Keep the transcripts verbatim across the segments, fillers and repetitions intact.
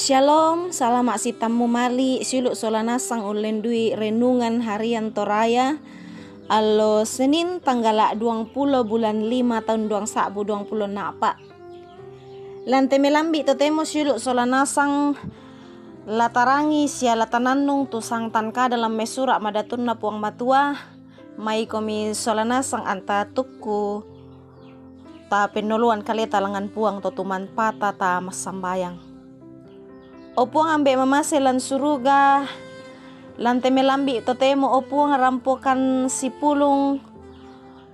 Shalom, salama' sitammu mali', siulu' sola nasang ullendui renungan harian Toraya, allo Senin, tanggala' duangpulo bulan lima taun duang sa'bu duangpulo a'pa'. Lan te melambi' totemo siulu' sola nasang la tarangi sia la tanannung tu sangtan kada lan mai sura' madatunna Puang Matua, maikomi sola nasang anta tukku ta pennoloan kaleta langngan Puang to tumanpata ta massambayang. O Puang Ambe' mamase lan suruga, lan te melambi' totemo, o Puang, rampokan sipulung,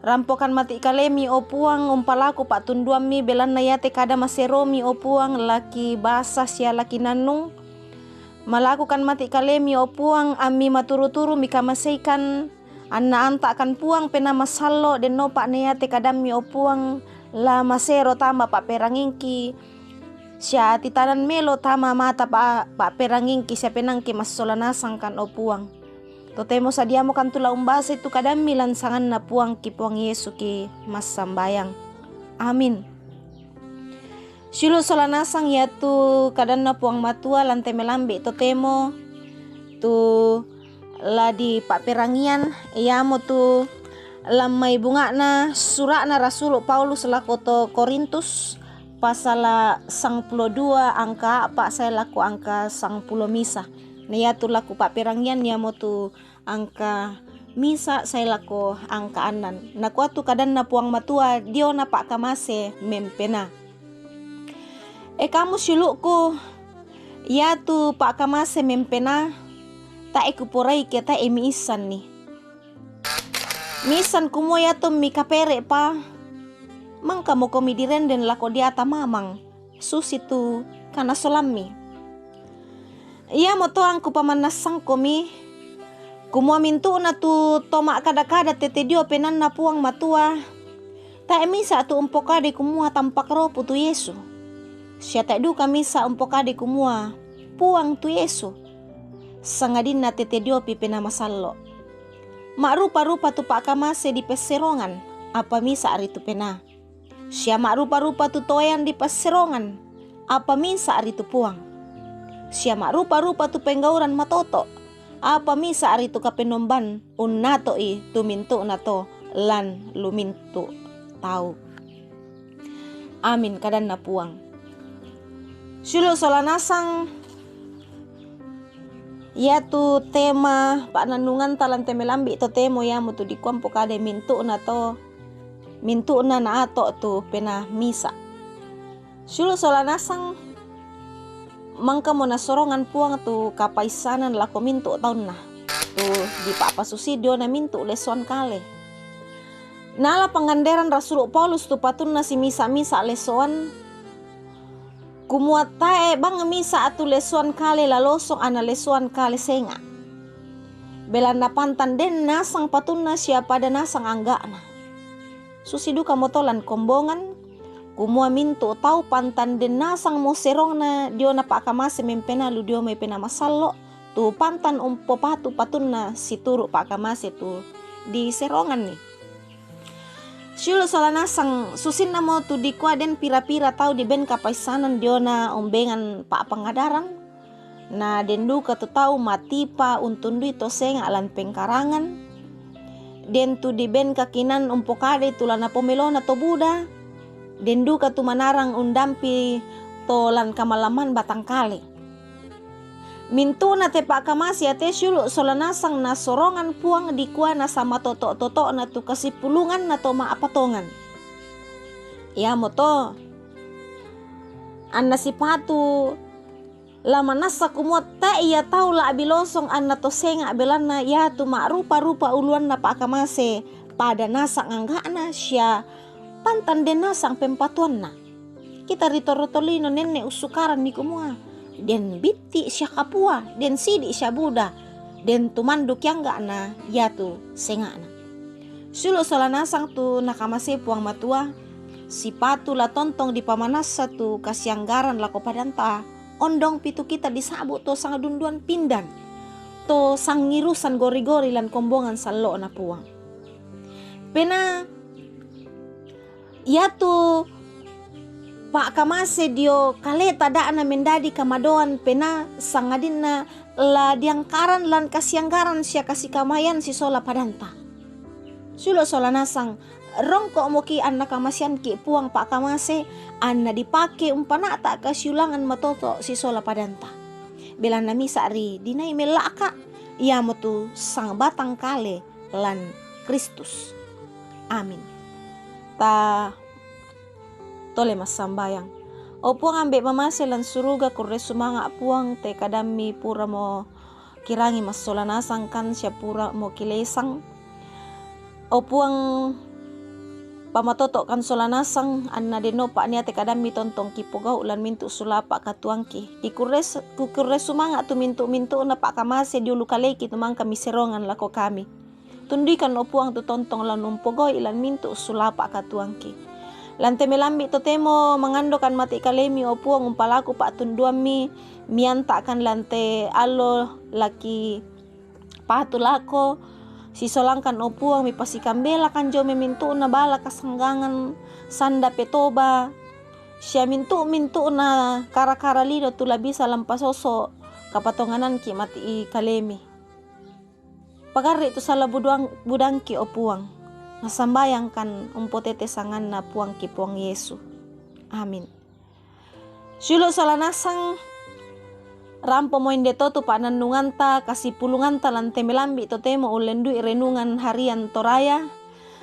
rampokan mati' kalemi, o Puang, umpalaku pa'tunduammi, belanna iate kada maseromi, o Puang, la kibasa sia la kinannung. Malakukan mati' kalemi, o Puang, ammi maturu-turu mikamaseikan, anna anta'kan Puang Penaa Masallo', denno pa'nea te kadammi, o Puang, la masero tama pa'perangingki, sia titanan melo tama mata pa-, pa'perangingki sia penaangki massola nasangkan, o Puang. Totemo sadiamokan tu la umbasai tu kadammi lan sanganna Puangki Puang Yesu ki massambayang. Amin. Siulu' sola nasang iatu kadanna Puang Matua lan te melambi' totemo tu la dipa'perangian, iamotu lan mai bunga'na sura'na Rasulu' Paulus lako to Korintus, pasala sangpulo dua angka a'pa' sae lako angka sangpulo misa. Na iatu lako pa'perangian iamotu angka misa sae lako angka annan. Nakua tu kadanna Puang Matua diona pa'kamase mempenaa. E kamu siulu'ku, iatu pa'kamase mempenaa, tae' kuporai ke tae' miissanni. Miissan kumua iatu mikapere'pa, mangkamokomi direnden lako diata mamang, susitu kana solammi. Iamoto angku pamannassangkomi, kumua mintu'na tu to ma'kada-kada tete dio penaanna Puang Matua, tae' misa' tu umpokadai kumua tampak ropu tu Yesu, sia tae' duka misa' umpokadai kumua Puang tu Yesu, sangadinna tete diopi Penaa Masallo'. Ma'rupa-rupa tu pa'kamase dipasserongan, apa misa' ritu Penaa. Sia ma'rupa-rupa tu toean dipasserongan, apa misa' ritu Puang. Sia ma'rupa-rupa tu penggauran matoto', apa misa' ritu Kapenombaan unnato'i tu mintu'na to lan lu mintu' tau. Amin, kadanna Puang. Siulu' sola nasang iatu tema pa'nannunganta lan te melambi' totemo iamotu dikua umpokadai mintu'na to, mintu'na naato' tu Penaa misa'. Siulu' sola nasang mangkamo nasorongan Puang tu kapaissanan lako mintu' taunna, tu dipa'pasusi diona mintu' lesoan kale. Naala panganderan Rasulu' Paulus tu patunna simisa'-misa' lesoan, kumua tae' bang misa' tu lesoan kale la losong anna lesoan kale senga'. Belanna pantan den nasang patunna sia pada nasang angga'na. Susi dukamoto lan kombongan, kumua mintu' tau pantan den nasangmo serongna diona pa'kamase mempenaa lu dio mai Penaa Masallo', tu pantan umpopatu patunna situru' pa'kamase tu diseronganni. Siulu' sola nasang, susinnamo tu dikua den pira-pira tau diben kapaissanan diona umbengan pa'pangadaran, na den duka tu tau matipa untundui to senga' lan pengkarangan, den tu diben kakinaan umpokadai tu la napomelona to buda, den duka tu manarang undampi to lan kamalamman batang kale. Mintu'na te pa'kamase iate siulu' sola nasang nasorongan Puang dikua nasamatoto'-toto'na tu kasipulunganna to ma'patongan. Iamoto anna sipatu la manassa kumua tae' ia tau la'bi losong anna to senga', belanna iatu ma'rupa-rupa uluanna pa'kamase pada nasang angga'na sia pantan den nasang pempatuanna. Kita ri torotolino nenne' ussukaranni kumua den bitti' sia kapua, den sidi' sia buda, den tumanduki angga'na iatu senga'na. Siulu' sola nasang tu nakamasei Puang Matua, sipatu la tontong dipamanassa tu kasianggaran lako padanta, ondong pitu kita disa'bu' to sangdunduan pindan, to sangirusan gori-gori lan kombongan sallo'na Puang. Penaa iatu pa'kamase dio kaleta da'na mendadi kamadoan penaa, sangadinna la diangkaran lan kasianggaran sia kasikamayan sisola padanta. Siulu' sola nasang, rongko'moki' anna kamaseanki' Puang pa'kamase, anna dipake umpana'ta' kasiulangan matoto' sisola padanta. Belanna misa' ri dinai mella'ka', iamotu sangbatang kale lan Kristus. Amin. Ta tole massambayang. O Puang Ambe' mamase lan suruga, kurre sumanga' Puang, te kadammi puramo kirangi massola nasang kan sia puramo kilesang. O Puang, pamatoto'kan sola nasang, anna denno pa'nia te kadammi tontong kipogau' lan mintu' sulapa' katuoangki. Kikurre, kikurre sumanga' tu mintu'-mintu'na pa'kamase dio ulu kaleki tu mangka miserongan lako kami. Tunduikan, o Puang, tu tontong la umpogau'i lan mintu' sulapa' katuoangki. Lan te melambi' totemo mangandokan mati' kalemi, o Puang, umpalaku pa'tunduammi, mianta'kan lan te allo la kipatu lako, sisolangkan, o Puang, mipasikambelakan jio mai mintu'na bala kasanggangan, sanda petoba, sia mintu'-mintu'na kara-kara lino tu la bisa lan pasoso' kapatongananki mati' kalemi. Pagarri' tu sala buduang-, budangki, o Puang. Massambayangkan umpotete sanganna Puangki Puang Yesu. Amin. Siulu' sola nasang, rampomo inde to tu pa'nannunganta, kasipulunganta lan te melambi' totemo ullendui renungan harian Toraya.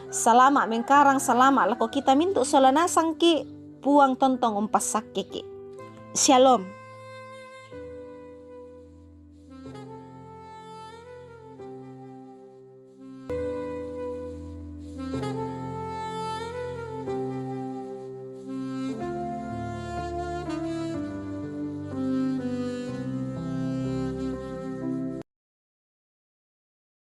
Salama' mengkarang, salama' lako kita mintu' sola nasangki', Puang tontong umpassakkeki'. Syalom.